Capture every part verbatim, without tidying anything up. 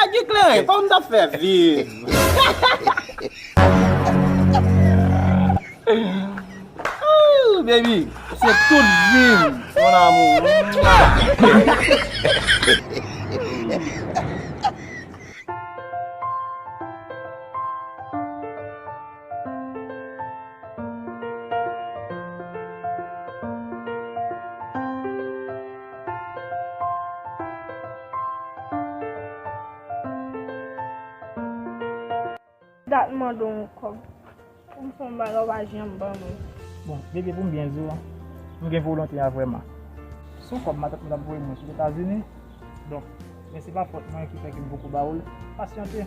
Ki kleren, kòman m t ap fè viv? Ooh, baby, se tout vi m, mon amour. Dat m mande w yon kòb pou m fè yon bagay, ou pa janm ban mwen. Bon, bebe, pou m byen di w, m gen volonte a vrèman. Se yon kòb matant mwen t ap voye mwen sou Etazini. Donk, men se pa fòt mwen ki fè ke m poko ba w l. Pasyante.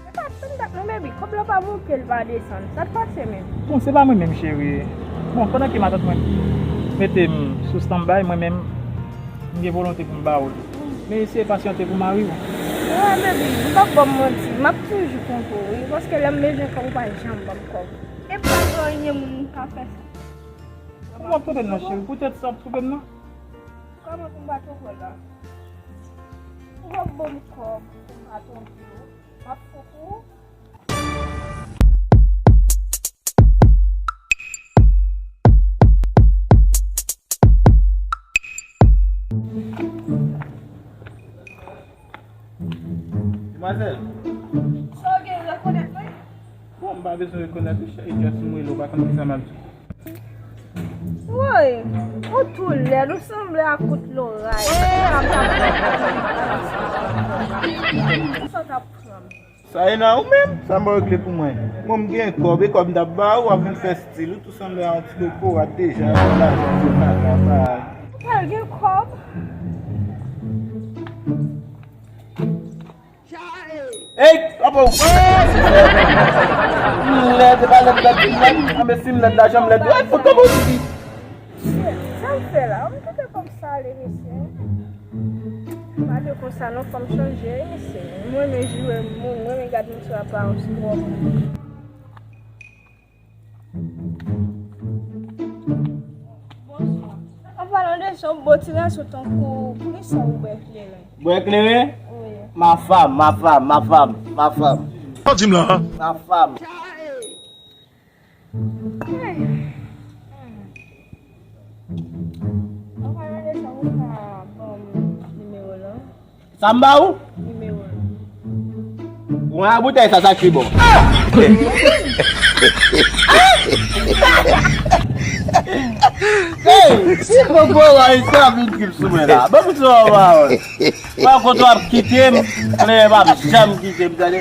Se pa tann dat non, baby. Kòb la pa monte, l pa desann. Sa k pase menm? Bon, se pa mwen menm, cheri. Bon, pandan ke matant mwen mete m sou stand-by, mwen menm, m gen volonte pou m ba w l. Men eseye pasyante pou mari w. Wi, baby, m p ap ba w manti. M ap toujou konte w, wi. Paske lè m bezwen kòb, ou pa janm ban m kòb. E pa gen anyen moun ka fè sa. Ou p ap twonpe m non, cheri. Poutèt sa w ap twonpe m nan? Kòman pou m pa twonpe w la? Ou p ap ban m kòb pou m pa twonpe w. M ap fou pou ou. Demwazèl. Sa w gen, rekonèt mwen? Bon, m pa bezwen rekonèt ou, cheri, just m rele w, pa konn kisa m ap di. Woy, ou tou lèd, ou sanble ak kout loray. Sa t ap pran m. Sa e nan ou menm? Sa m regle pou mwen. Mwen m gen kòb, e kòb m t ap ba ou, w ap vin fè stil, ou tou sanble a yon ti kokorat deja, lajan se kaka sa. Ou pral gen kòb? Ey, apa ou? M lèd, e pa lèd, lèd, m lèd. Anben, si m lèd, lajan m lèd. Ay, foto pou di. Sa m fè la? M kite kòm sa ale, mesye. Pa de konsa non, fò m chanje, mesye. Mwen renmen joure moun, mwen renmen gade moun sou aparans twòp. Bonswa. An palan de sa, yon bon ti gason tankou, poukisa ou bwè kleren? Bwè kleren? Wi. Ma femme, ma femme, ma femme, ma femme. Sa w di m la, an? Ma femme. Hey. An palan de sa, ou ka ban m nimewo w lan? Sa m ba ou? Nimewo l. Ou an boutèy sa, sa k pi bon. Hey, si popo wa isi ap vin trip sou mwen la. Ban m sou an pawòl. Mwen konn w ap kite m, men w p ap janm kite m, tande.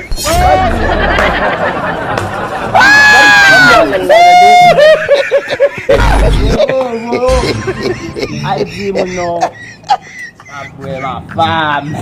Ay di moun non. Apre ma femme.